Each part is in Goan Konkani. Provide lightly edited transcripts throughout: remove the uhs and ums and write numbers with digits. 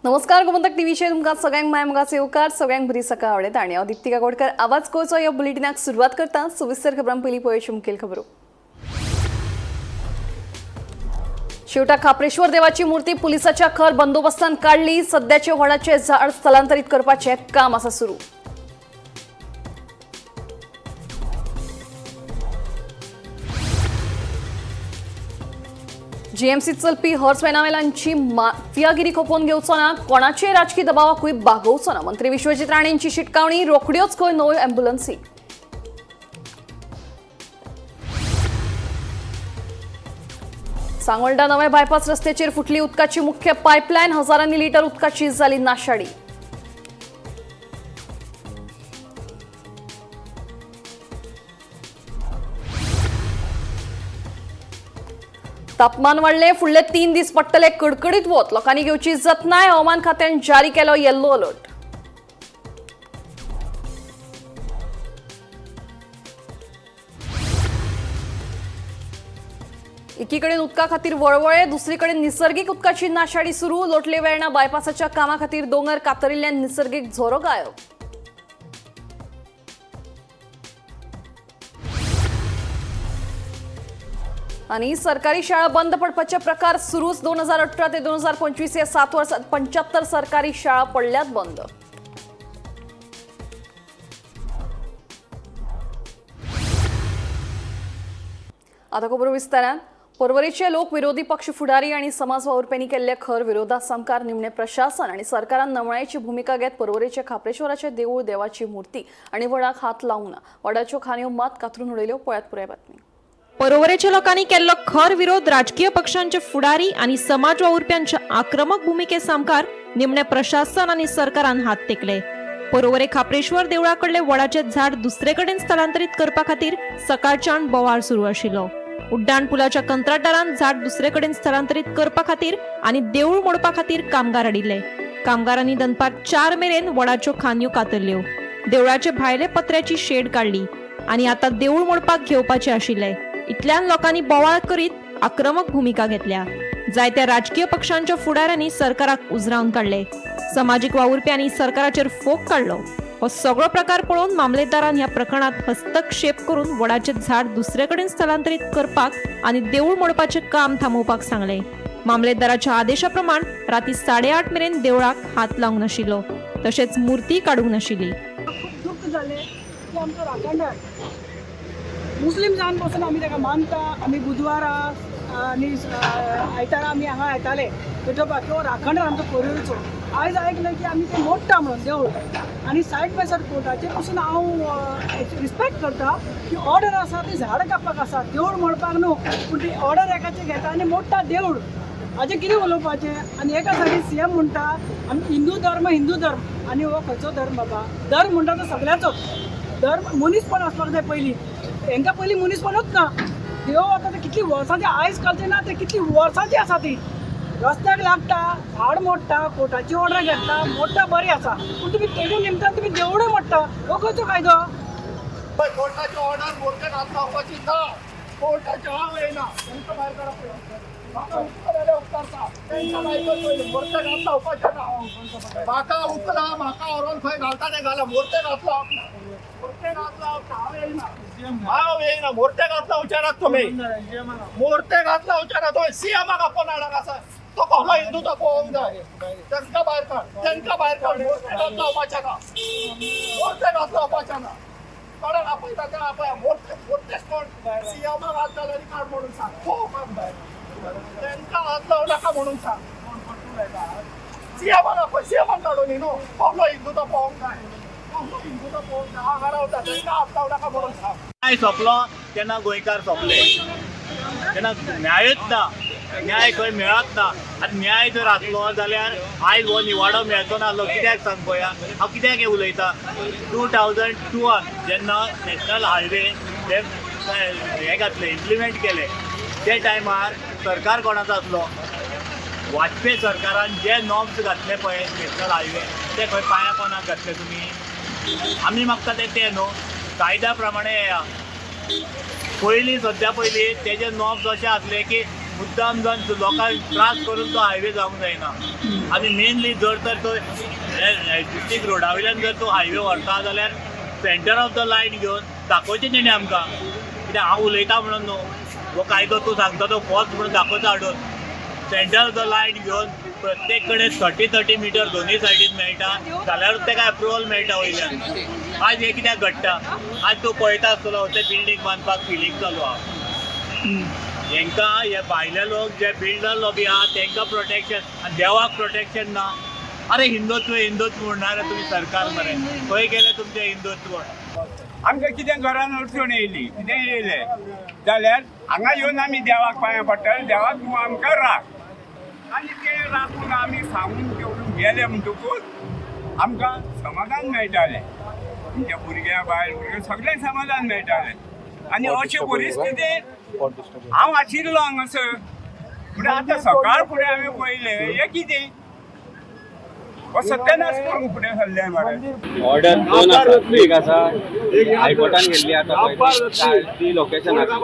नमस्कार, गोमंतक टीव्हीचेर तुमकां सगळ्यांक माय मोगाचो येवकार. सगळ्यांक बरी सकाळ आवडटा आनी हांव दीप्ती काकोडकर आवाज गोंयचो ह्या बुलेटिनाक सुरवात करता. सविस्तर खबरां पयलीं पळोवच्यो मुखेल खबरो. शेवटा खाप्रेश्वर देवाची मूर्ती पुलिसाच्या खर बंदोबस्तान काडली. सध्याचे व्हडाचे झाड स्थलांतरीत करपाचें काम आसा सुरू. जीएमसी चलपी हर्स वेनावेलांची माफियागिरी खपोवन घेवचो ना, कोणाचेय राजकी दबावाकूय बागोवचो ना. मंत्री विश्वजीत राणेंची शिटकावणी. रोखड्योच खंय नव्यो अँब्युलन्सी. सांगोल्डा नव्या बायपास रस्त्याचेर फुटली उदकाची मुख्य पायपलायन. हजारांनी लिटर उदकाची जाली नाशाडी. तापमान वाडले, फुडले 3 दीस पडटले कडकडीत वत. लोकांनी घेवची जतनाय. हवामान खात्यान जारी केलो येल्लो अलर्ट. एकीकडे उदका खातीर वळवळे, दुसरीकडे निसर्गीक उदकाची नाशाडी सुरू. लोटले वेर्णा बायपासाच्या कामा खातीर दोंगर कातरिल्ल्यान निसर्गीक झरो गायब. आणि सरकारी शाळा बंद पडपाचे प्रकार सुरूच. 2018 ते 2025 या 7 वर्षात 75 सरकारी शाळा पडल्यात बंद. आता खबरो विस्तारान. पर्वरीचे लोक विरोधी पक्ष फुडारी आणि समाज वावुरप्यांनी केल्ल्या खर विरोधा सामकार निमणे प्रशासन आणि सरकारान नमळायेची भूमिका घेत पर्वरीचे खाप्रेश्वराचे देऊळ देवाची मूर्ती आणि वडाक हात लावंक ना. वडाच्यो खांदयो मात कातरून उडयल्यो. पळयात पुराय बातमी. पर्वरेच्या लोकांनी केल्लो खर विरोध, राजकीय पक्षांचे फुडारी आणि समाज वावुरप्यांच्या आक्रमक भूमिके सामकार निमणे प्रशासन आणि सरकारान हात तेकले. पर्वरे खाप्रेश्वर देवळा कडले वडाचे झाड दुसरे कडेन स्थलांतरीत करपा खातीर सकाळच्यान बोवाळ सुरू आशिल्लो. उड्डाण पुलाच्या कंत्राटदारान झाड दुसरे कडेन स्थलांतरीत करपा खातीर आनी देऊळ मोडपा खातीर कामगार हाडिल्ले. कामगारांनी दनपार 4 मेरेन वडाच्यो खांदयो कातरल्यो, देवळाचे भायले पत्र्याची शेड काडली आनी आता देऊळ मोडपाक घेवपाचे आशिल्ले. इतल्यान लोकांनी बोवाळ करीत आक्रमक भूमिका घेतल्या. जायत्या राजकीय पक्षांच्या फुडाऱ्यांनी सरकाराक उजरावन काडले. समाजीक वावुरप्यांनी सरकाराचेर फोग काडलो. हो सगळो प्रकार पळोवन मामलेदारान ह्या प्रकरणात हस्तक्षेप करून वडाचे झाड दुसरे कडेन स्थलांतरीत करपाक आनी देऊळ मोडपाचें काम थांबोवपाक सांगले. मामलेदाराच्या आदेशा प्रमाण राती 8:30 मेरेन देवळाक हात लावंक नाशिल्लो, तशेंच मूर्ती काडूंक नाशिल्ली. खूब दुख्ख जालें की आमचो राखणदार मुस्लीम जावन पसून आमी ताका मानता. आमी बुधवारा आनी आयतारा आमी हांगा येताले विठोबा किंवा राखणदार आमचो पर्वरीचो. आयज आयकलें की आमी ते मोडटा म्हणून देवूळ आनी सायड बाय सायड कोर्टाचेर पसून हांव रिस्पेक्ट करता की ऑर्डर आसा ती झाड कापपाक आसा, देवूळ मोडपाक न्हू. पूण ती ऑर्डर एकाचे घेता आनी मोडटा देवूळ. हाजें कितें उलोवपाचें? आनी एका सायडीन सी एम म्हणटा आमी हिंदू धर्म, हिंदू धर्म. आनी हो खंयचो धर्म बाबा? धर्म म्हणटा तो सगळ्याचोच धर्म. मनीसपण आसपाक जाय पयलीं. हेंकां पयलीं मनीसपणूच ना. देव आतां ते कितली वर्सांची आयज कालचे ना, ते कितली वर्सांची आसा ती. रस्त्याक लागता, झाड मोडटा, कोर्टाची ऑर्डर घेता, मोडटा, बरी आसा. पूण तुमी तेजे निमतान तुमी देवूळय मोडटा, हो खंयचो कायदो? कोर्टाची ऑर्डर, मोर्चाक हात लावपाची ना. कोर्टाची हांव येयना. तांकां भायर काडप पळय. म्हाका उपकार जाल्यार उपकारता. तांकां भायर कर पयलीं. मोर्चाक हात लावपाचें ना. म्हाका उखला, म्हाका व्हरोन खंय घालता ते घाला. मोर्चाक हात लावप ना, मोर्चाक हात लावप ना. हांव येयना, हांव येयना. मोर्चाक हात लावचे नात तुमी, मोर्चाक हात लावचे ना. तो सीएमाक आपोवन हाडाक आसा. तो कसलो हिंदू तो पळोवंक जाय. तांकां भायर काड, तांकां भायर काड. मोर्चाक हात लावपाचें ना, मोर्चाक हात लावपाचें ना. कोणाक आपयता ते आपया. मोर्चे मोर्चेच कोण सीएमाक हात घाल आनी काड म्हणून सांग. पळोवपाक जाय. तांकां हात लावं नाका म्हणून सांग. सीएमाक आपय, सीएमाक काडून न्ही न्हू. कसलो हिंदू तो पळोवंक जाय, कसलो हिंदू तो पळोवंक जाय. हांगा रावता, तांकां हात लावं नाका म्हणून सांग. न्याय सोंपलो तेन्ना गोंयकार सोंपले. तेन्ना न्यायूच ना, न्याय खंय मेळत ना. आनी न्याय जर आसलो जाल्यार आयज हो निवाडो मेळचो नासलो. कित्याक सांग पळया, हांव कित्याक हें उलयता. 2002 जेन्ना नॅशनल हायवे ते हे घातले, इम्प्लिमेंट केले, ते टायमार सरकार कोणाचो आसलो? वाजपेयी सरकारान जे नॉर्म्स घातले पळय नॅशनल हायवे, ते खंय पांया कोणाक घातले तुमी? आमी मागता ते ते न्हू, कायद्या प्रमाणे येया पयलीं. सद्या पयलीं तेजे नॉर्म्स अशे आसले की मुद्दाम जावन लोकांक त्रास करून तो हायवे जावंक जायना. आनी मेनली जर तर तो एग्जिस्टींग रोडा वयल्यान जर तो हायवे व्हरता जाल्यार सेंटर ऑफ the line घेवन दाखोवचें तेणें आमकां. कित्याक हांव उलयता म्हणून न्हू, हो कायदो तूं सांगता तो फॉल्स म्हणून दाखोवचो हाडून. सेंटर ऑफ the line घेवन प्रत्येक कडेन 30-30 मिटर दोनूय सायडीन मेळटा जाल्यारूच तेका एप्रुवल मेळटा वयल्यान. आज हें कित्याक घडटा? आज तूं पळयता आसतलो ते बिल्डींग बांदपाक फिलींग चालू आहा. हेंकां हे भायले लोक जे बिल्डर लॉबी आहा तेंकां प्रोटेक्शन आनी देवाक प्रोटेक्शन ना. अरे हिंदुत्व हिंदुत्व म्हणणार तुमी सरकार मरे, खंय गेले तुमचें हिंदुत्व? आमकां कितें घरान अडचण येयली, कितें येयलें जाल्यार हांगा येवन आमी देवाक पांयां पडटाले, देवाक तूं आमकां राख. आनी ते राखून आमी सांगून घेवन गेले म्हणटकूच आमकां समाधान मेळटालें. आमच्या भुरग्यां बायल भुरग्यां सगळ्यांक समाधान मेळटालें. आनी अशे परिस्थितीन हांव आशिल्लो हांगासर. पूण आतां सकाळ फुडें हांवें पळयलें हें कितें, हो सत्यानाश करूंक फुडें सरलें मरे. ऑर्डर दोन आसा, एक आसा हायकोर्टान गेल्ली आतां पळय ती लोकेशन आसा,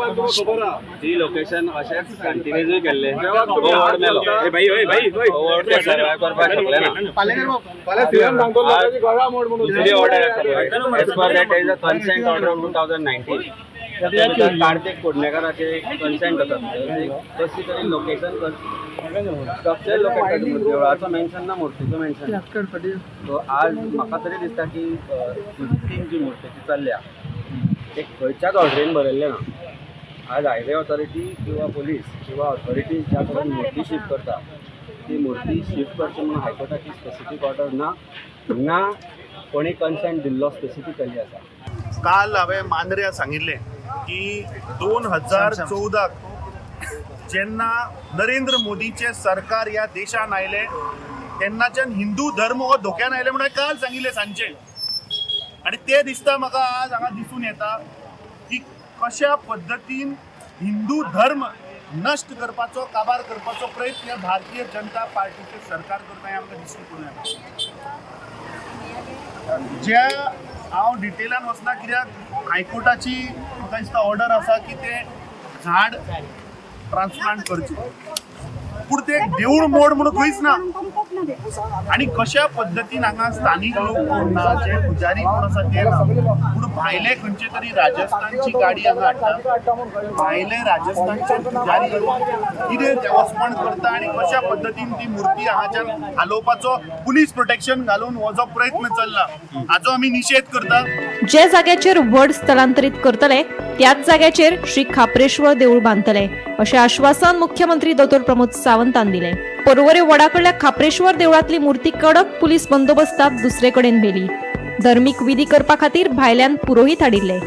ती लोकेशन अशेंच कंटिन्यूजूय केल्लें. हो वॉर्ड मेलो, हो वॉर्ड ते सर्वाय करपाक शकले ना. दुसरी ऑर्डर आसा पळय, as per that is a consent order of 2019. Kartik कोडणेकराचे consent आसा, कसली तरी लोकेशन स्ट्रक्चर लोकेट देवळाचो मेन्शन ना, मुर्तीचो मेन्शन. सो आज म्हाका तरी दिसता की शिफ्टींग जी मुर्तीची चल्ल्या ते खंयच्याच ऑर्डरीन बरयल्लें ना. आज हायवे ऑथॉरिटी किंवा पोलीस किंवा ऑथॉरिटी ज्या कडेन मुर्ती शिफ्ट करता ती मुर्ती शिफ्ट करची म्हणून हायकोर्टाची स्पेसिफीक ऑर्डर ना, ना कोणी कन्सेंट दिल्लो स्पेसिफिकली आसा. काल हांवें मांद्र्या सांगिल्लें की 2014 जेन्ना नरेंद्र मोदीचें सरकार ह्या देशान आयलें तेन्नाच्यान हिंदू धर्म हो धोक्यान आयले म्हणून काल सांगिल्लें सांजचें. आनी तें दिसता म्हाका आज हांगा दिसून येता की कशा पद्दतीन हिंदू धर्म नश्ट करपाचो, काबार करपाचो प्रयत्न भारतीय जनता पार्टीचें सरकार करता हें आमकां दिसून पडून येता. ज्या हांव डिटेलान वचना कित्याक हायकोर्टाची म्हाका दिसता ऑर्डर आसा की तें झाड ट्रान्सप्लांट करचें, पूण तें देवूळ मोड म्हणून खंयच ना. आनी कशा पद्दतीन हांगा स्थानीक लोक कोण ना, जे पुजारी कोण आसा ते ना, पूण भायले खंयचे तरी राजस्थानची गाडी हांगा हाडटा, भायले राजस्थानचे पुजारी कितें देवस्पण करता आनी कशा पद्दतीन ती मुर्ती हांगाच्यान हालोवपाचो पुलीस प्रोटेक्शन घालून हो जो प्रयत्न चल्ला हाचो आमी निशेध करता. जे जाग्याचेर वड स्थलांतरीत करतले त्याच जाग्याचेर श्री खाप्रेश्वर देऊळ बांदतले अशें आश्वासन मुख्यमंत्री दोतोर प्रमोद सावंतान दिलें. पर्वरे वडाकडल्या खाप्रेश्वर देवळांतली मूर्ती कडक पुलीस बंदोबस्तात दुसरे कडेन व्हेली. धर्मीक विधी करपा खातीर भायल्यान पुरोहीत हाडिल्ले.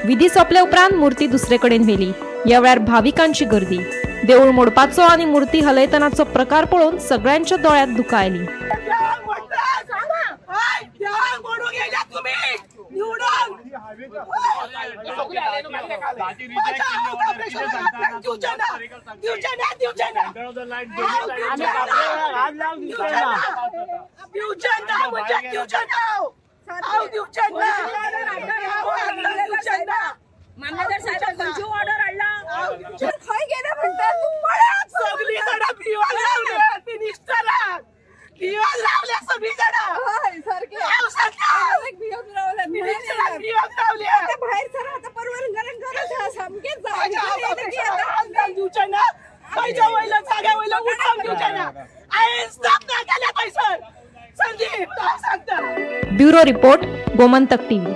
विधी सोंपले उपरांत मूर्ती दुसरे कडेन व्हेली. ह्या वेळार भाविकांची गर्दी. देऊळ मोडपाचो आनी मूर्ती हलयतनाचो प्रकार पळोवन सगळ्यांच्या दोळ्यांत दुकां आयली. खंय गेले म्हणटा तूं पळयात सगळी जाणां भिवन रावल्या मिनिस्टराक, भिवन रावल्या सगळी जाणां. हय सारकें. हांव सांगता भिवन रावल्या मिनिस्टराक भिवन रावल्या. आता भायर सर आता परवरंगारांक गरज आहा सामकेंच. म्हाज्या हांव दिवचें ना, खंयच्या वयलो जाग्या वयलो उठोवंक दिवचें ना. हांवें स्थापना केल्या थंयसर संदीप, हांव सांगता. Bureau report, Gomantak TV.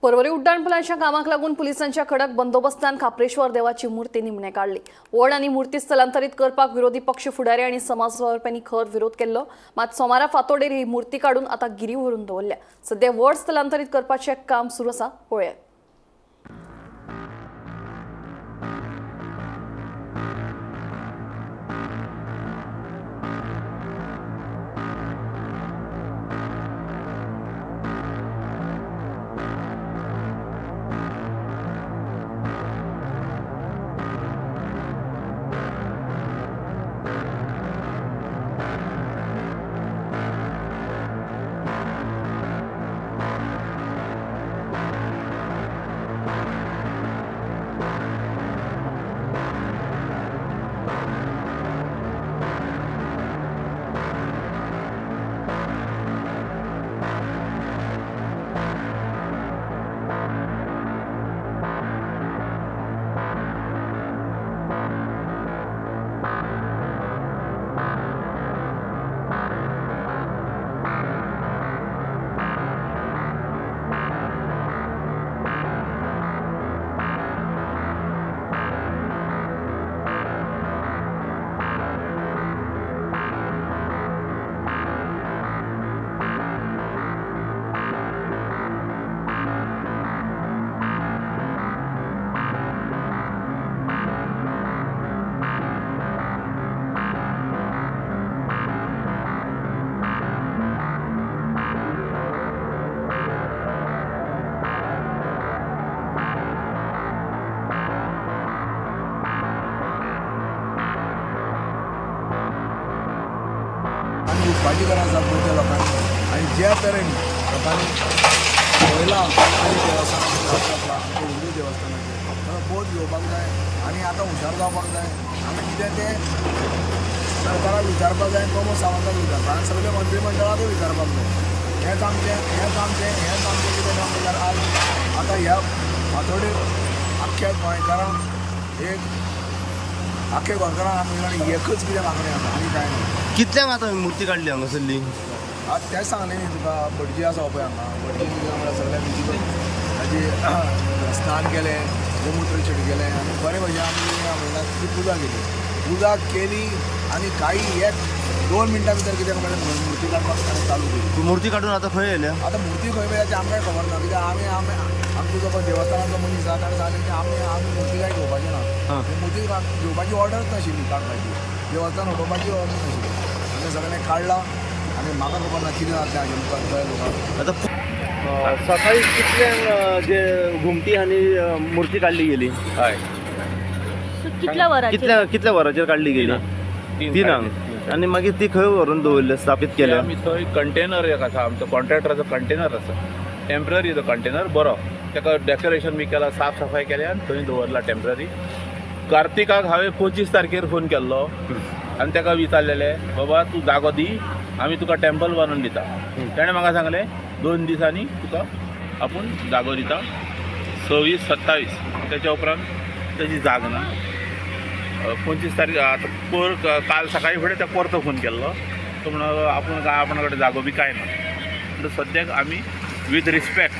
Porvorim उड्डाणपुलाच्या कामाक लागून पुलिसांच्या कडक बंदोबस्तान खाप्रेश्वर देवाची मूर्ती निमणे काडली. वड आनी मूर्ती स्थलांतरीत करपाक विरोधी पक्ष फुडारी आनी समाज वावुरप्यांनी खर विरोध केल्लो. मात सोमारा फातोडेर ही मूर्ती काडून आतां गिरी व्हरून दवरल्या. सध्या वड स्थलांतरीत करपाचें काम सुरू आसा. पळयात. शिकपाची गरज आसा गोंयच्या लोकांनी. आनी ज्या तरेन लोकांनी पळयलां आनी देवस्थानाचेर हात घातला, आमच्या हिंदू देवस्थानाचेर, तो बोध घेवपाक जाय आनी आतां हुशार जावपाक जाय. आमी कितें तें सरकाराक विचारपाक जाय, प्रमोद सावंताक विचारपाक आनी सगळे मंत्रीमंडळाकूय विचारपाक जाय. हेंच आमचें कितें काय म्हणल्यार, आज आतां ह्या फांतोडेर आख्ख्या गोंयकारांक एक, आख्ख्या गोंयकारांक आमी एकच कितें मागणें आसा आनी कांय ना. कितल्यांक आतां मुर्ती काडली हांगासरली? आतां तेंच सांगलें न्ही तुका, भटजी आसा पळय हांगा, भटजी कितें म्हळ्यार सगळें विधी करून ताजी स्नान केलें, गोमुत्र छिडकेलें आनी बरे भशेन आमी म्हणल्यार ती पुजा केली. पुजा केली आनी काही एक 2 मिनटां भितर कितें म्हणल्यार मुर्ती काडपाक ताणें चालू केली. मुर्ती काडून आतां खंय येयल्या? आतां मुर्ती खंय मेळ्ळ्या तें आमकांय खबर ना, कित्याक आमी आमचो जो पळय देवस्थानाचो मनीस आसा, ताणें सांगलें की आमी मुर्ती कांय घेवपाची ना. ती मुर्ती घेवपाची ऑर्डरच नाशिल्ली, काडपाची, देवस्थान उडोवपाची ऑर्डर नाशिल्ली. आनी सगळें काडलां आनी म्हाका खबर ना कितें जातलें हाजें मुखार थंय लोकांक. आतां सकाळी कितल्यांक जे घुमटी आनी मुर्ती काडली गेली? हय. कितल्या वरांचेर? कितल्या वरांचेर काडली गेली? 3ांक. आनी मागीर ती खंय व्हरून दवरले, स्थापीत केल्या? आमी थंय कंटेनर एक आसा, आमचो कॉन्ट्रॅक्टराचो कंटेनर आसा, टेम्पररी तो कंटेनर बरो, ताका डेकोरेशन बी केला, साफ सफाय केल्या आनी थंय दवरला टेम्पररी. कार्तिकाक हांवें 25 तारखेर फोन केल्लो आनी ताका विचारलेलें, बाबा तूं जागो दी, आमी तुका टेम्पल बांदून दिता. ताणें म्हाका सांगलें, 2 दिसांनी तुका आपूण जागो दिता, 26 27. त्याच्या उपरांत ताजी जाग ना. 25 तारीख आतां पोर काल सकाळी फुडें ताका परतो फोन केल्लो, तो म्हणलो आपूण काय आपणा कडेन जागो बी कांय ना. म्हणटा सद्याक आमी with respect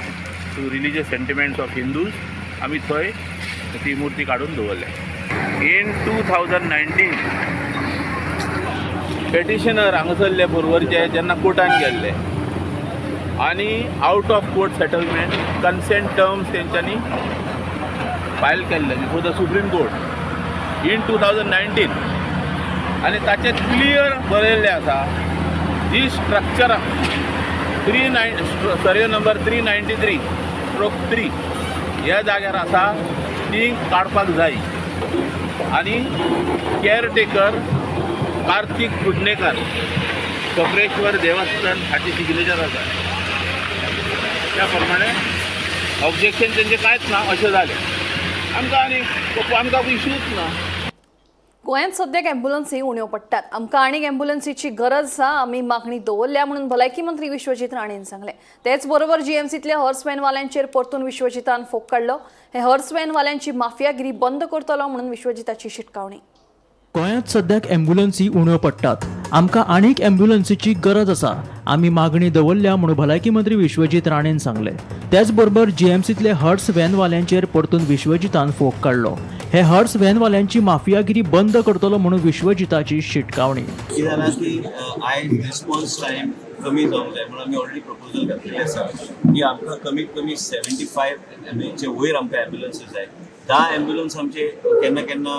to religious sentiments of Hindus आमी थंय ती मुर्ती काडून दवरल्या. In 2019 petitioner हांगासरले पर्वरचे जेन्ना कोर्टान गेल्ले आनी out of court settlement consent terms तेंच्यांनी फायल केल्ले before the Supreme Court in 2019 आनी ताचें क्लियर बरयल्लें आसा, जी स्ट्रक्चरां three nine survey number 393/3 ह्या जाग्यार आसा ती काडपाक जाय आनी केअरटेकर कार्तीक कुडणेकर, कपरेश्वर देवस्थान हाची सिग्नेचर आसा. त्या प्रमाणे ऑब्जेक्शन तेंचें कांयच ना अशें जालें. आमकां आनी आमकां इशूच ना. गोंयांत सद्याक एम्ब्युलन्सी उण्यो पडटात. आमकां आनीक एम्ब्युलन्सीची गरज आसा, आमी मागणी दवरल्या म्हणून भलायकी मंत्री विश्वजीत राणेन सांगलें. तेच बरोबर जीएमसीतल्या हर्स व्हॅनवाल्यांचेर परतून विश्वजितान फोग काडलो. हे हर्स व्हॅनवाल्यांची माफियागिरी बंद करतलो म्हणून विश्वजिताची शिटकावणी. गोंयांत सद्याक एम्ब्युलन्सी उण्यो पडटात. आमकां आनीक एम्ब्युलन्सीची गरज आसा, आमी मागणी दवरल्या म्हणून भलायकी मंत्री विश्वजीत राणेन सांगलें. त्याच बरोबर जीएमसीतले हर्स व्हॅनवाल्यांचेर परतून विश्वजितान फोग काडलो. हे हर्स व्हॅनवाल्यांची माफियागिरी बंद करतलो म्हणून विश्वजिताची शिटकावणी. कितें जालां की आयज रिस्पॉन्स टायम कमी जावंक जाय म्हणून आमी ऑलरेडी प्रपोजल घातलेलें आसा की आमकां कमीत कमी 75 चे वयर आमकां एम्ब्युलन्सीस जाय. 10 एम्ब्युलन्स आमचे केन्ना केन्ना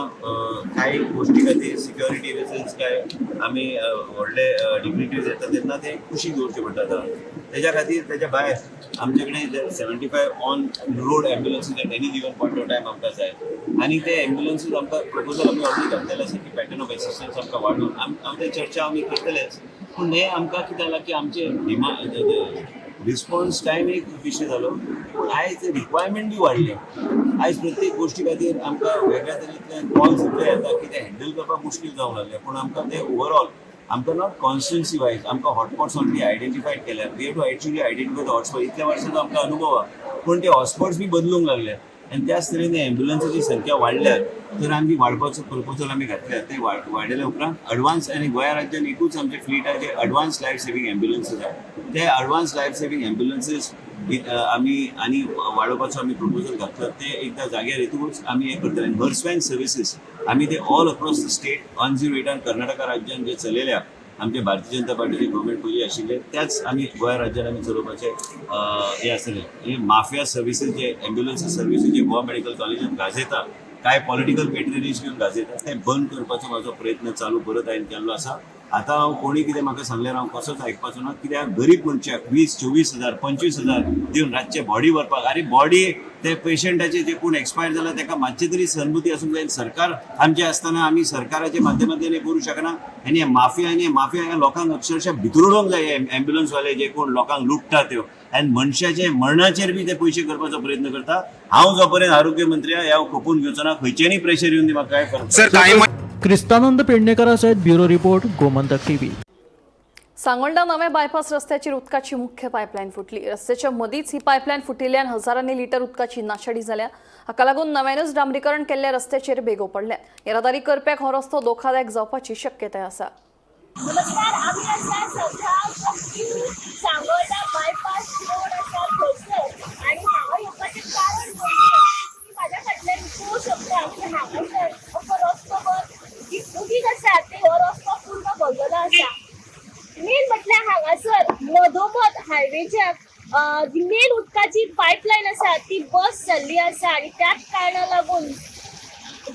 कांय गोश्टी खातीर, सिक्युरिटी रिजन्स, काय आमी व्हडले डिग्निटरीज येता तेन्ना ते कुशीक दवरचे पडटा. तेज्या खातीर तेज्या भायर आमचे कडेन 75 on road ambulances at any given point of time आमकां जाय आनी ते एम्ब्युलन्सीस आमकां प्रपोजल आमी ऑलरेडी घातलेले आसा की पॅटर्न ऑफ एसिस्टन्स आमकां वाडोवन आमचे चर्चा आमी करतलेच. पूण हें आमकां कितें जालां की आमचे डिमांड, रिस्पॉन्स टायम एक विशय जालो, पूण आयज रिक्वायरमेंट बी वाडले. आयज प्रत्येक गोश्टी खातीर आमकां वेगळ्या तरेतले कॉल्स इतले येता की ते हँडल करपाक मुश्कील जावंक लागले. पूण आमकां ते ओवरऑल आमकां not constituency wise आमकां हॉटस्पॉट्स ऑलरेडी आयडेंटिफायड केल्या. We have to actually identify the hotspot. इतल्या वर्सांचो आमकां अनुभव आहा, पूण ते हॉटस्पॉट्स बी बदलूंक लागले आनी त्याच तरेन एम्ब्युलन्साची संख्या वाडल्यार तर आमी वाडपाचो प्रपोजल आमी घातल्या. ते वाडयल्या उपरांत अडवान्स आनी गोंया राज्यान एकूच आमचे फ्लीट आहा, जे अडवान्स लायफ सेव्हिंग एम्ब्युलन्सीस आहा. ते अडवान्स लायफ सेव्हिंग एम्ब्युलन्सीस आमी आनी वाडोवपाचो आमी प्रपोजल घातला. ते एकदां जाग्यार येतकूच आमी हें करतले. आनी हर्स व्हॅन सर्विसीस आमी ते all across the state 108आन Karnataka राज्यान जे चलयल्या, आमचे भारतीय जनता पार्टीचे गव्हर्मेंट पयलीं आशिल्ले, त्याच आमी गोंया राज्यान आमी चलोवपाचे हें आसतलें. हे माफिया सर्विसीस जे एम्ब्युलन्स सर्विसीस जे गोवा मेडिकल कॉलेजान गाजयता, काय पॉलिटिकल पेट्रनेज घेवन गाजयता, ते बंद करपाचो म्हाजो प्रयत्न चालू परत हांवें केल्लो आसा. आतां हांव कोणी कितें म्हाका सांगल्यार हांव कसोच आयकपाचो ना, कित्याक गरीब मनशाक 20, 24 हजार, 25 हजार दिवन रातचे बॉडी व्हरपाक, आरे बॉडी ते पेशंटाचे जे कोण एक्सपायर जाला ताका मातशें तरी सहानुभूती आसूंक जाय. सरकार आमचें आसतना आमी सरकाराच्या माध्यमांतल्यान हें करूं शकना. आनी हे माफिया आनी माफिया ह्या लोकांक अक्षरशः भितर उडोवंक जाय. हे एम्ब्युलन्सवाले जे कोण लोकांक लुट्टा त्यो आनी मनशाचे मरणाचेर बी ते पयशे करपाचो प्रयत्न करता. हांव जो पर्यंत आरोग्य मंत्री आहा, हांव खपून घेवचो ना. खंयच्यानय प्रेशर येवन दी, म्हाका काय फरक पडना. क्रिस्तानंद पेडणेकरा सयत bureau report, Gomantak TV. Sangolda नव्या बायपास रस्त्याचेर उदकाची मुख्य पायपलायन फुटली. रस्त्याच्या मदींच ही पायपलायन फुटिल्ल्यान हजारांनी लिटर उदकाची नाशाडी जाल्या. हाका लागून नव्यानूच डांबरीकरण केल्ल्या रस्त्याचेर बेगो पडल्या. येरादारी करप्याक हो रस्तो धोकादायक जावपाची शक्यताय आसा. नमस्कार, आमी आसा सध्या न्यू सांगोल्डा बायपास रोड आसा थंयसर आनी हांगा येवपाचें कारण म्हणजे तुमी म्हाज्या फाटल्यान पळोवंक शकता की हांगासर असो रस्तो भर जी उदीक आसा ते हो रस्तो पूर्ण भरलेलो आसा. मेन म्हटल्यार हांगासर मधोमध हायवेच्या जी मेन उदकाची पायपलायन आसा ती बस्ट जाल्ली आसा आनी त्याच कारणा लागून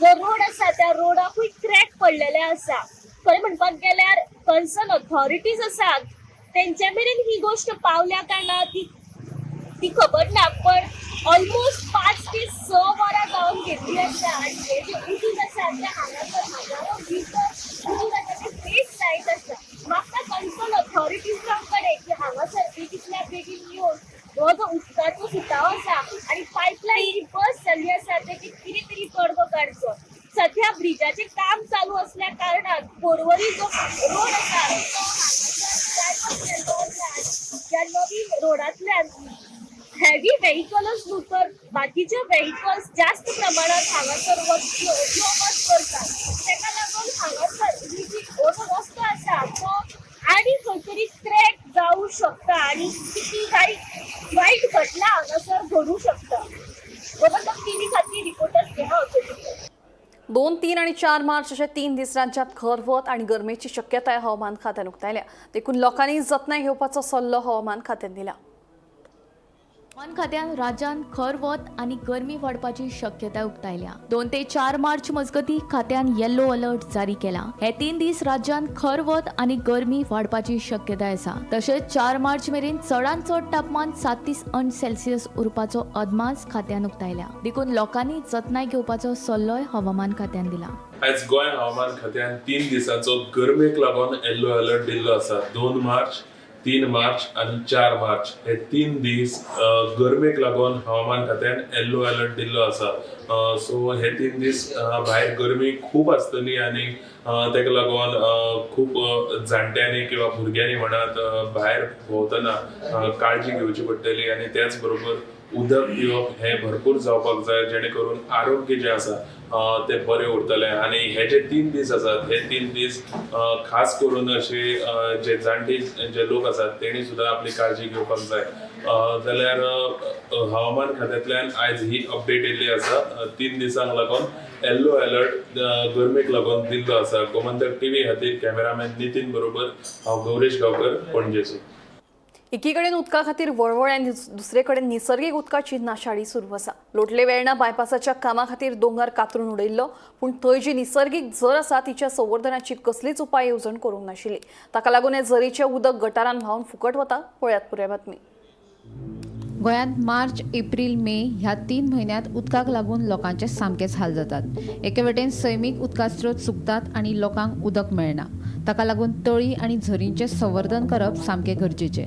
जो रोड आसा त्या रोडाकूय क्रॅक पडलेले आसा. खरें म्हणपाक गेल्यार कन्सर्न ऑथॉरिटीज आसात तेंच्या मेरेन ही गोश्ट पावल्या काय ना ती ती खबर ना, पण ऑलमोस्ट 5 ते 6 वरां जावन गेल्ली आसा आनी हे जे उदीक आसा ते हांगासर हजारो लिटर उदीक आसा ते वेस्ट जायत आसा. म्हाका कन्सर्न ऑथॉरिटीजां कडेन की हांगासर बेगींतल्या बेगीन येवन हो जो उदकाचो सुटाव आसा आनी पायपलायन जी बस्ट जाल्ली आसा तेची कितें तरी तोडगो काडचो. सध्या ब्रिजाचें काम चालू असल्या कारणान पोरवरी जो रोड आसा तो हांगासर डायवर्ट केल्लो आसा आनी ह्या नवीन रोडांतल्यान हेवी व्हेकलच न्हू तर बाकीचे व्हेकल्स जास्त प्रमाणात हांगासर वच यो वच करतात. तेका लागून हांगासर ही जी हो जो रस्तो आसा तो आनी खंय तरी क्रॅक जावं शकता आनी किती वायट वायट घटना हांगासर घडूं शकता. गोमंतक टीव्ही खातीर रिपोर्टर स्नेहा अचोलीकर. 2, 3 आणि 4 मार्च अशे 3 दीस राज्यात खर वत आणि गरमेची शक्यताय हवामान खात्यान उक्तायल्या. देखून लोकांनी जतनाय घेवपाचो सल्लो हवामान खात्यान दिला. हवामान खात्यान राज्यांत खर वत आनी गरमी वाडपाची शक्यताय उक्तायल्या. 2 ते 4 मार्च मजगती खात्यान येल्लो अलर्ट जारी केला. हे 3 दीस राज्यांत खर वत आनी गरमी वाडपाची शक्यताय आसा. तशेंच 4 मार्च मेरेन चडांत चड तापमान 37 अंश सेल्सियस उरपाचो अदमास खात्यान उक्तायल्या. देखून लोकांनी जतनाय घेवपाचो सल्लोय हवामान खात्यान दिला. आयज गोंय हवामान खात्यान 3 दिसांचो गरमेक लागून येल्लो अलर्ट दिल्लो आसा. 2 मार्च, 3 मार्च आनी 4 मार्च हे 3 दीस गरमेक लागून हवामान खात्यान येल्लो अलर्ट दिल्लो आसा. सो हे 3 दीस भायर गरमी खूब आसतली आनी ताका लागून खूब जाणट्यांनी किंवा भुरग्यांनी म्हणात भायर भोंवतना काळजी घेवची पडटली आनी त्याच बरोबर उदक पिवप हें भरपूर जावपाक जाय, जेणे करून आरोग्य जें आसा तें बरें उरतलें. आनी हे जे 3 दीस आसात, हे 3 दीस खास करून अशे जे जाणटे जे लोक आसात तेणी सुद्दां आपली काळजी घेवपाक जाय. जाल्यार हवामान खात्यांतल्यान आयज ही अपडेट येयल्ली आसा. 3 दिसांक लागून येल्लो अलर्ट गरमेक लागून दिल्लो आसा. गोमंतक टीव्ही खातीर कॅमेरामॅन नितीन बरोबर हांव गौरेश गांवकर, पणजेसून. एकीकडेन उदका खातीर वळवळ आनी दुसरे कडेन निसर्गीक उदकाची नाशाडी सुरू आसा. लोटले वेर्णा बायपासाच्या कामा खातीर दोंगर कातरून उडयल्लो, पूण थंय जी निसर्गीक झर आसा तिच्या संवर्धनाची कसलीच उपाय येवजण करूंक नाशिल्ली. ताका लागून हे झरीचें उदक गटारान व्हांवन फुकट वता. पळयात पुराय बातमी. गोंयांत मार्च, एप्रील, मे ह्या 3 म्हयन्यांत उदकाक लागून लोकांचे सामकेच हाल जातात. एके वटेन सैमीक उदका स्रोत सुकतात आनी लोकांक उदक मेळना. ताका लागून तळी आनी झरींचें संवर्धन करप सामकें गरजेचें.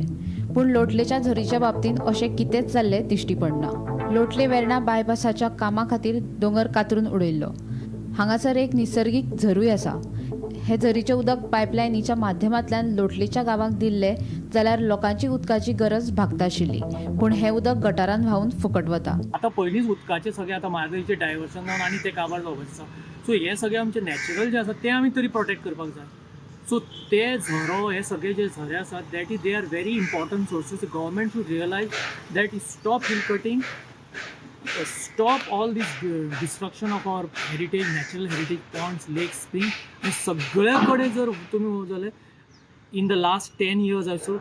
पूण लोटलेच्या झरीच्या बाबतींत अशें कितेंच जाल्लें दिश्टी पडना. लोटले वेर्णा बायपासाच्या कामा खातीर दोंगर कातरून उडयल्लो. हांगासर एक निसर्गीक झरूय आसा. हे झरीचें उदक पायपलायनीच्या माध्यमांतल्यान लोटलेच्या गांवांक दिल्लें जाल्यार लोकांची उदकाची गरज भागता आशिल्ली, पूण हें उदक गटारान व्हांवून फुकट वता. आतां पयलींच उदकाचें सगळें आतां म्हादयचें डायवर्सन जावन आनी तें काबार जावपाचें आसा. सो हें सगळें आमचें नॅचरल जें आसा तें आमी तरी प्रोटेक्ट करपाक जाय. सो ते झरो, हे सगळे जे झरे आसात, that is, they are very important sources. Government should realize that, stop hill cutting, stop all this destruction of our heritage, natural heritage, ponds, lakes, spring. आनी सगळ्या कडेन जर तुमी पळोवत जाल्यार in the last 10 years also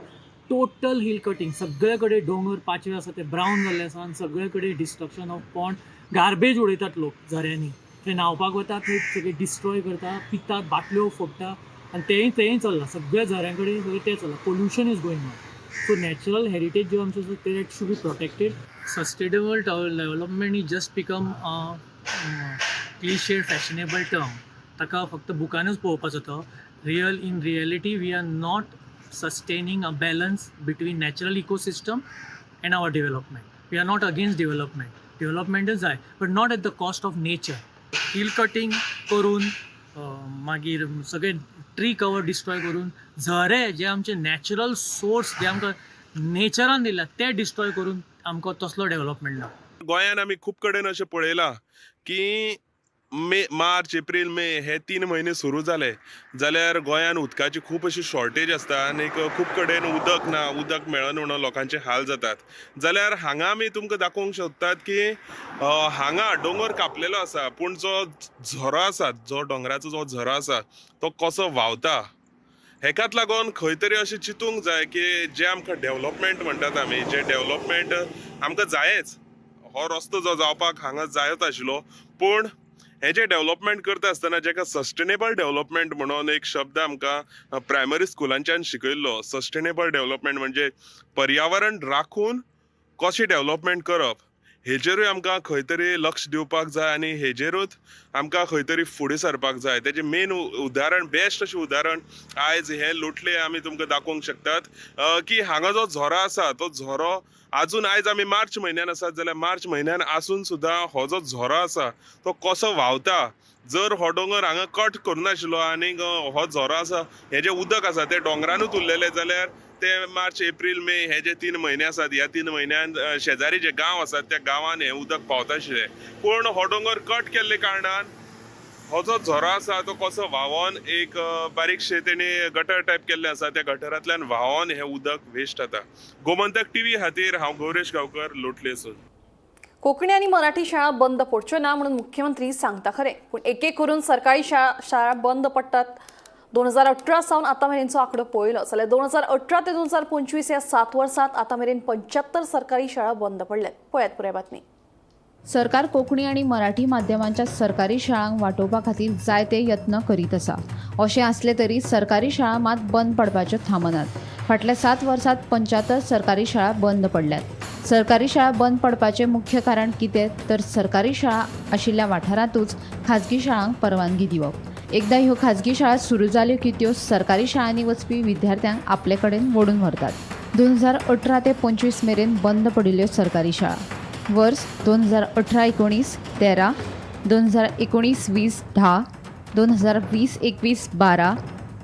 total hill cutting. सगळे कडेन दोंगर पाचवे आसा ते ब्रावन जाल्ले आसा आनी सगळे कडेन डिस्ट्रक्शन ऑफ पॉन्ड. गार्बेज उडयतात लोक झऱ्यांनी. थंय न्हांवपाक वतात, थंय सगळें डिस्ट्रॉय करता, पितात, बाटल्यो फोडटा. आनी तेंय तेंय चल्लां सगळ्या झऱ्यां कडेन सगळें तें चल्लां. Pollution is going on. So natural heritage ज्यो आमच्यो आसा ते should be protected. Sustainable development is just become cliched fashionable term. ताका फक्त बुकानूच पळोवपाचो तो. Real in reality we are not sustaining a balance between natural ecosystem and our development. We are not against development. डेव्हलपमेंटच जाय, but not at the cost of nature. Hill cutting करून, मागीर सगळे ट्री कवर डिस्ट्रॉय करून, झरे जे आमचे नॅचरल सोर्स जे आमकां नेचरान दिल्या ते डिस्ट्रॉय करून आमकां तसलो डेव्हलपमेंट ना. गोंयान आमी खूब कडेन अशें पळयलां की मे, मार्च, एप्रील, मे हे 3 म्हयने सुरू जाले जाल्यार गोंयान उदकाची खूब अशी शॉर्टेज आसता आनी खूब कडेन उदक ना, उदक मेळना म्हणून लोकांचे हाल जातात. जाल्यार हांगा आमी तुमकां दाखोवंक सोदतात की हांगा दोंगर कापलेलो आसा, पूण जो झरो आसा, जो दोंगराचो जो झरो आसा तो कसो व्हांवता हेकाच लागून खंय तरी अशें चिंतूंक जाय की जें आमकां डेव्हलपमेंट म्हणटात आमी, जें डेव्हलपमेंट आमकां जायच, हो रस्तो जो जावपाक हांगा जायत आशिल्लो, पूण हें जें डेव्हलपमेंट करता आसतना जेका सस्टेनेबल डेव्हलपमेंट म्हणून एक शब्द आमकां प्रायमरी स्कुलांच्यान शिकयल्लो, सस्टेनेबल डेव्हलपमेंट म्हणजे पर्यावरण राखून कशें डेव्हलपमेंट करप हेजेरूय आमकां खंय तरी लक्ष दिवपाक जाय आनी हेजेरूच आमकां खंय तरी फुडें सरपाक जाय. तेजें मेन उदाहरण, बेस्ट अशें उदाहरण आयज हें लोटले आमी तुमकां दाखोवंक शकतात की हांगा जो झरो आसा तो झरो आजून आयज आमी मार्च म्हयन्यान आसात जाल्यार मार्च म्हयन्यान आसून सुद्दां हो जो झरो आसा तो कसो व्हांवता. जर हो दोंगर हांगा कट करूं नाशिल्लो आनी हो झरो आसा हें जें उदक आसा तें दोंगरानूच उरलेलें जाल्यार ते मार्च, एप्रील, मे हे जे 3 म्हयने आसात ह्या 3 म्हयन्यान शेजारी जे गांव आसात त्या गांवान हें उदक पावता आशिल्लें. पूण हो दोंगर कट केल्ले कारणान हो जो झरो आसा तो कसो व्हांवोन एक बारीकशें तेणी गटर टायप केल्लें आसा, त्या गटरांतल्यान व्हांवोन हें उदक वेस्ट जाता. गोमंतक टीव्ही खातीर हांव गौरेश गांवकर, लोटलेसून. कोंकणी आनी मराठी शाळा बंद पडच्यो ना म्हणून मुख्यमंत्री सांगता खरें, पूण एक एक करून सरकारी शाळा बंद पडटात. 2018 सावन आतां मेरेनचो आंकडो पळयलो जाल्यार 2018 ते 2025 ह्या 7 वर्सांत आतां मेरेन 75 सरकारी शाळा बंद पडल्यात. पळयात पुराय बातमी. सरकार कोंकणी आनी मराठी माध्यमांच्या सरकारी शाळांक वाटोवपा खातीर जायते यत्न करीत आसा. अशें आसलें तरी सरकारी शाळा मात बंद पडपाच्यो थांबनात. फाटल्या 7 वर्सांत 75 सरकारी शाळा बंद पडल्यात. सरकारी शाळा बंद पडपाचें मुख्य कारण कितें तर सरकारी शाळा आशिल्ल्या वाठारांतूच खाजगी शाळांक परवानगी दिवप. एकदां ह्यो खाजगी शाळा सुरू जाल्यो की त्यो सरकारी शाळांनी वचपी विद्यार्थ्यांक आपले कडेन ओडून व्हरतात. 2018 ते 25 मेरेन बंद पडिल्ल्यो सरकारी शाळा: वर्स 2018-19 13, 2019-20 10, 2020-21 12,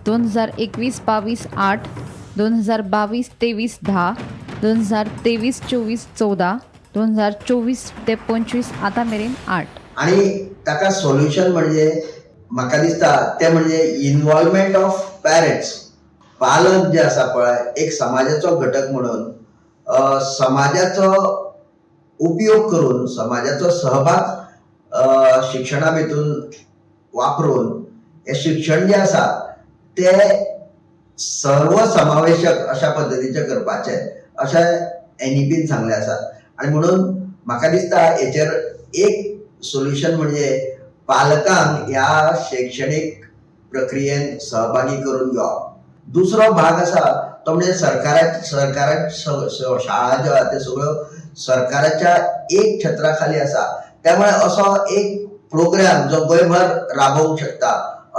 2021-22 8, 2022-23 10, 2023-24 14, 2024 ते 25 आतां मेरेन 8. आणि ताका सोल्युशन म्हणजे म्हाका दिसता तें म्हणजे इनवॉल्वमेंट ऑफ पॅरंट्स. पालक जे आसा पळय, एक समाजाचो घटक म्हणून समाजाचो उपयोग करून, समाजाचो सहभाग शिक्षणा भितून वापरून हें शिक्षण जें आसा तें सर्व समावेशक अशा पद्दतीचें करपाचें अशें एनईपीन सांगलें आसा. आनी म्हणून म्हाका दिसता हेचेर एक सोल्युशन म्हणजे पालकांक ह्या शैक्षणीक प्रक्रियेन सहभागी करून घेवप. दुसरो भाग आसा तो म्हणजे सरकारा शाळा ज्यो आहा त्यो सगळ्यो सरकाराच्या एक छत्रा खाली आसा. त्यामुळे असो एक प्रोग्राम जो गोंयभर राबोवंक शकता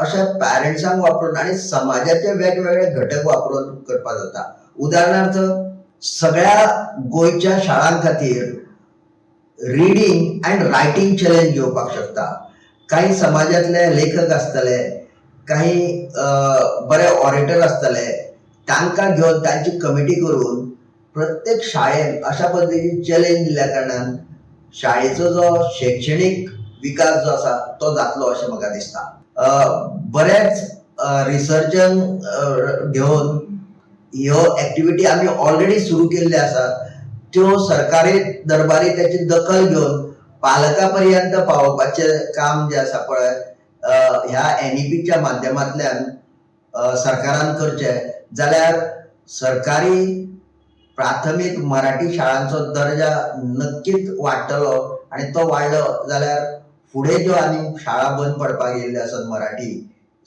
अशें पॅरंट्सांक वापरून आनी समाजाचे वेगवेगळे घटक वापरून करपाक जाता. उदाहरणार्थ, सगळ्या गोंयच्या शाळां खातीर रिडींग अँड रायटींग चॅलेंज घेवपाक शकता. काही समाजातले लेखक आसतले, काही बरे ऑरेटर आसतले, तांकां घेवन तांची कमिटी करून प्रत्येक शाळेन अशा पद्दतीन चॅलेंज दिल्ल्या कारणान शाळेचो जो शैक्षणीक विकास जो आसा तो जातलो अशें म्हाका दिसता. बरेच रिसर्चन घेवन ह्यो एक्टिविटी आमी ऑलरेडी सुरू केल्ल्यो आसात. त्यो सरकारी दरबारी त्याची दखल घेवन पालका पर्यंत पावोवपाचें काम जें आसा पळय ह्या एनईपीच्या माध्यमांतल्यान सरकारान करचें जाल्यार सरकारी प्राथमीक मराठी शाळांचो दर्जा नक्कीच वाडटलो आनी तो वाडलो जाल्यार फुडें ज्यो आनी शाळा बंद पडपाक येयल्ल्यो आसात मराठी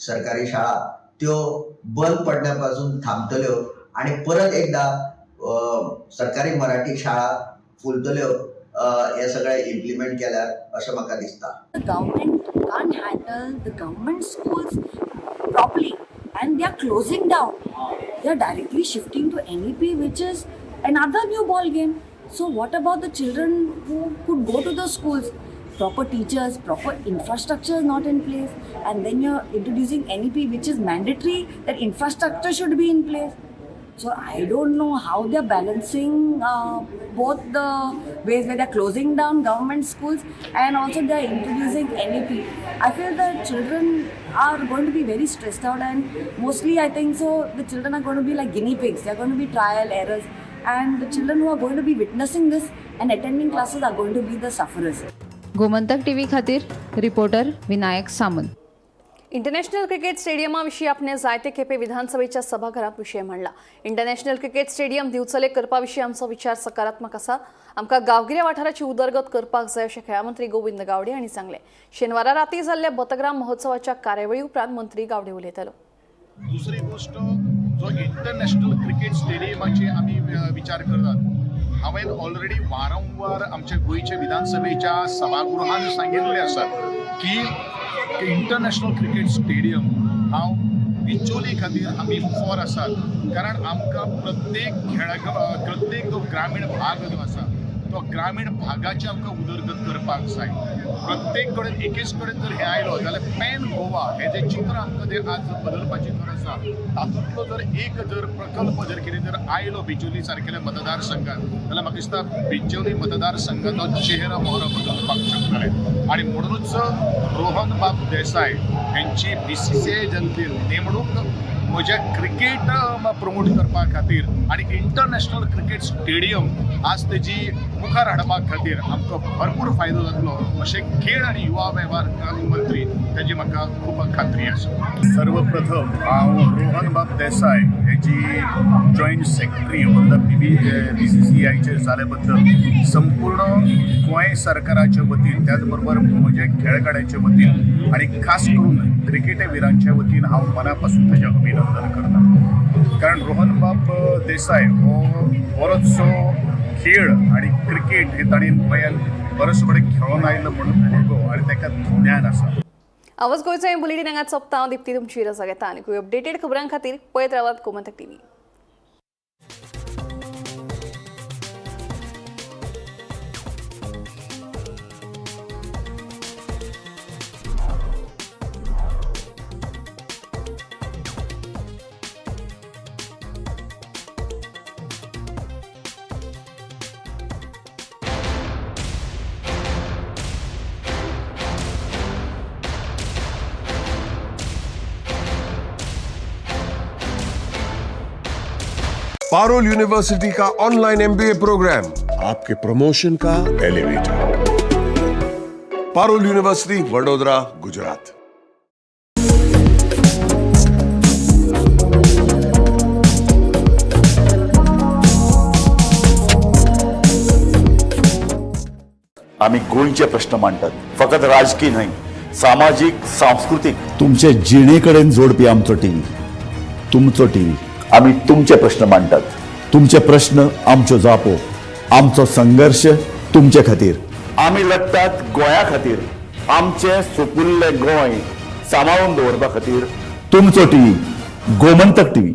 सरकारी शाळा, त्यो बंद पडण्या पासून थांबतल्यो आनी परत एकदा सरकारी मराठी शाळा फुलतल्यो हे सगळें इम्प्लिमेंट केल्यार अशें म्हाका दिसता. The government can't handle the government schools properly and they are closing down. They are directly shifting to NEP, which is another new ball game. So what about the children who could go to the schools? Proper teachers, proper infrastructure is not in place, and then you're introducing NEP, which is mandatory that infrastructure should be in place. So I don't know how they're balancing both the ways where they're closing down government schools and also they're introducing NEP. I feel the children are going to be very stressed out, and mostly I think so the children are going to be like guinea pigs. They're going to be trial errors, and the children who are going to be witnessing this and attending classes are going to be the sufferers. Gomantak TV खातीर reporter Vinayak Samant. International cricket स्टेडियमा विशीं आपणे जायते खेपे विधानसभेच्या सभाघरात विशय मांडला. इंटरनॅशनल क्रिकेट स्टेडियम दिवचले करपा विशीं आमचो विचार सकारात्मक आसा. आमकां गांवगिऱ्या वाठाराची उदरगत करपाक जाय अशें खेळां मंत्री गोविंद गावडे हांणी सांगलें. शेनवारा राती जाल्ल्या बतग्राम महोत्सवाच्या कार्यावळी उपरांत मंत्री गावडे उलयतालो. दुसरी गोष्ट, जो इंटरनॅशनल क्रिकेट स्टेडियमाची आमी विचार करतात, हांवें ऑलरेडी वारंवार आमच्या गोंयच्या विधानसभेच्या सभागृहान सांगिल्लें आसा की इंटरनॅशनल क्रिकेट स्टेडियम हांव बिचोली खातीर आमी फॉर आसात, कारण आमकां प्रत्येक खेळा प्रत्येक जो ग्रामीण भाग जो आसा तो ग्रामीण भागाची आमकां उदरगत करपाक जाय. प्रत्येक कडेन एकेच कडेन जर हें आयलो जाल्यार पॅन गोवा हें जें चित्र आमकां जें आज बदलपाची गरज आसा, तातूंतलो जर एक जर प्रकल्प जर कितें जर आयलो बिचोली सारकेल्या मतदारसंघात जाल्यार म्हाका दिसता बिचोली मतदारसंघाचो चेहरो मोहरो बदलपाक शकतले. आनी म्हणूनच रोहन बाब देसाय हेंची BCCI जनतेन नेमणूक म्हज्या क्रिकेट प्रमोट करपा खातीर आनी इंटरनॅशनल क्रिकेट स्टेडियम आज तेजी मुखार हाडपा खातीर आमकां भरपूर फायदो जातलो अशें खेळ आनी युवा वेव्हार मंत्री तेजी म्हाका खूब खात्री आसा. सर्वप्रथम हांव रोहन बाब देसाय हेजी joint secretary on the BCCIचेर जाल्या बद्दल संपूर्ण गोंय सरकाराच्या वतीन, त्याच बरोबर म्हज्या खेळगड्याच्या वतीन आनी खास करून क्रिकेटवीरांच्या वतीन हांव मना पासून तेजें अभिनंदन करता. कारण रोहन बाब देसाय हो बरोचसो खेळ आनी क्रिकेट हे ताणें गोंयान बरोचसो कडेन खेळोन आयलो म्हणून भुरगो आनी ताका ज्ञान आसा. आवाज गोंयचो हें बुलेटीन हांगा सोंपता. हांव दीप्ती तुमची रजा घेता आनी अपडेटेड खबरां खातीर पळयत रावात गोमंतक टीव्ही. पारुल यूनिवर्सिटी का ऑनलाइन MBA programme आपके प्रमोशन का एलिवेटर. पारुल यूनिवर्सिटी, वडोदरा, गुजरात. आमी गोंयचे प्रश्न मांडटात, फकत राजकीय न्हय, सामाजीक, सांस्कृतीक, तुमचे जिणे कडेन जोडपी आमचो टीव्ही, तुमचो टीव्ही. आमी तुमचे प्रश्न मांडटात, तुमचे प्रश्न आमच्यो जापो, आमचो संघर्श तुमचे खातीर. आमी लढटात गोंया खातीर, आमचें सुपुल्लें गोंय सांबाळून दवरपा खातीर. तुमचो टीव्ही, गोमंतक टीव्ही.